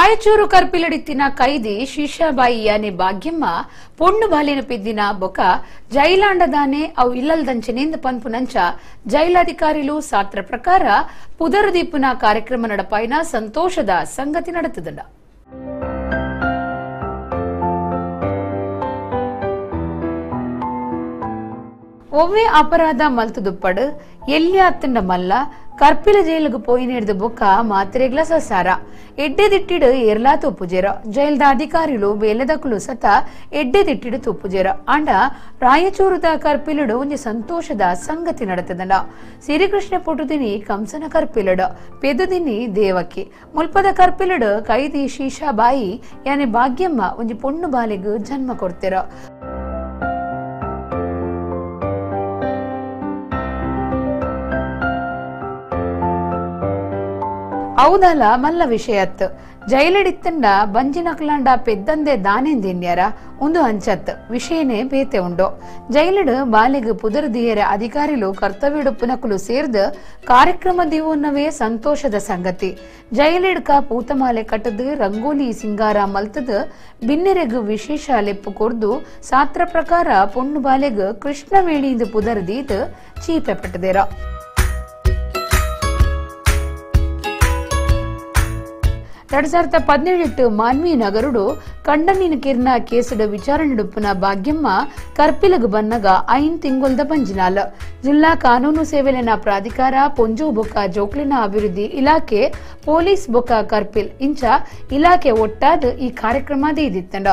Raichur ಕರ್ಪಿಲಡಿತ್ತಿನ ಕೈದಿ ಶೀಶಾಬಾಯಿ ಯಾನೆ ಭಾಗ್ಯಮ್ಮ ಪೊಣ್ಣು ಬಾಲಿನ ಪಿದ್ದಿನ ಬೊಕ ಜೈಲಾಂಡದಾನೆ ಅವು ಇಲ್ಲಲ್ದಂಚೆನಿಂದ ಪನ್ಪುನಂಚ ಜೈಲಾಧಿಕಾರಿಲು ಸಾತ್ರ ಪ್ರಕಾರ ಪುದರುದೀಪುನ ಕಾರ್ಯಕ್ರಮ ನಡಪಾಯಿನ ಸಂತೋಷದ ಸಂಗತಿ ನಡೆತದಂಡ. ಒವ್ವೆ ಅಪರಾಧ ಮಲ್ತುದುಪ್ಪಡು ಎಲ್ಯಾತ್ತಂಡ ಮಲ್ಲ ಕರ್ಪಿಲ ಜೈಲಿಗೆ ಪೋಯಿನೇಡ್ದು ಬೊಕ್ಕ ಮಾತ್ರೆಗ್ಲ ಸಸಾರ ಎಡ್ಡೆದಿಟ್ಟಿಡು ಎರ್ಲಾ ತೂಪುಜೇರ. ಜೈಲ್ದ ಅಧಿಕಾರಿಲು ಬೇಲೆದಕುಲು ಸತ ಎಡ್ಡೆದಿಟ್ಟಿಡು ತೂಪುಜೇರ. ಆಂಡ ರಾಯಚೂರುದ ಕರ್ಪಿಲುಡು ಒಂಜಿ ಸಂತೋಷದ ಸಂಗತಿ ನಡತದಂಡ. ಸಿರಿಕೃಷ್ಣ ಪೊಟುದಿನಿ ಕಂಸನ ಕರ್ಪಿಲುಡು ಪೆದುದಿನಿ ದೇವಕಿ ಮುಲ್ಪದ ಕರ್ಪಿಲುಡು ಕೈದಿ ಶೀಶಾಬಾಯಿ ಯಾನೆ ಭಾಗ್ಯಮ್ಮ ಒಂಜಿ ಪೊಣ್ಣು ಬಾಲೆಗು ಜನ್ಮ ಕೊಡ್ತಿರ. ಹೌದಲ್ಲ ಮಲ್ಲ ವಿಷಯತ್ ಜೈಲಡಿತ್ತಂಡ ಬಂಜಿನಕ್ಲಾಂಡ ಪೆದ್ದಂದೆ ದಾನೆಂದಿನ್ಯಾರ ಒಂದು ಅಂಚತ್ ವಿಷಯನೇ ಬೇತೆ ಉಂಡು. ಜೈಲಡು ಬಾಲಿಗೆ ಪುದರ್ದಿಯರ ಅಧಿಕಾರಿಲು ಕರ್ತವ್ಯಡುಪ್ಪುನಕುಲು ಸೇರ್ದು ಕಾರ್ಯಕ್ರಮ ದಿವನ್ನವೇ ಸಂತೋಷದ ಸಂಗತಿ. ಜೈಲಿಡ್ಕ ಪೂತಮಾಲೆ ಕಟ್ಟದು ರಂಗೋಲಿ ಸಿಂಗಾರ ಮಲ್ತದು ಬಿನ್ನೆರೆಗು ವಿಶೇಷ ಲೆಪ್ಪು ಕೊರ್ದು ಸಾತ್ರ ಪ್ರಕಾರ ಪೊಣ್ಣು ಬಾಲೆಗು ಕೃಷ್ಣವೇಣಿಂದು ಪುದರ್ದೀದು ಚೀಪೆ ಪಟ್ಟದೇರ. 2018 ಮಾನ್ವಿ ನಗರುಡು ಕಂಡನಿನ ಕಿರ್ನ ಕೇಸುಡ ವಿಚಾರಣೆಡುಪ್ಪುನ ಭಾಗ್ಯಮ್ಮ ಕರ್ಪಿಲಗು ಬನ್ನಗ 5 ತಿಂಗೊಲ್ದ ಬಂಜಿನಾಲ್. ಜಿಲ್ಲಾ ಕಾನೂನು ಸೇವೆಲಿನ ಪ್ರಾಧಿಕಾರ ಪೊಂಜು ಬೊಕ್ಕ ಜೋಕ್ಲಿನ ಅಭಿವೃದ್ಧಿ ಇಲಾಖೆ ಪೊಲೀಸ್ ಬೊಕ್ಕ ಕರ್ಪಿಲ್ ಇಂಚ ಇಲಾಖೆ ಒಟ್ಟಾದ ಈ ಕಾರ್ಯಕ್ರಮ ದೀದಿತ್ತಂಡ.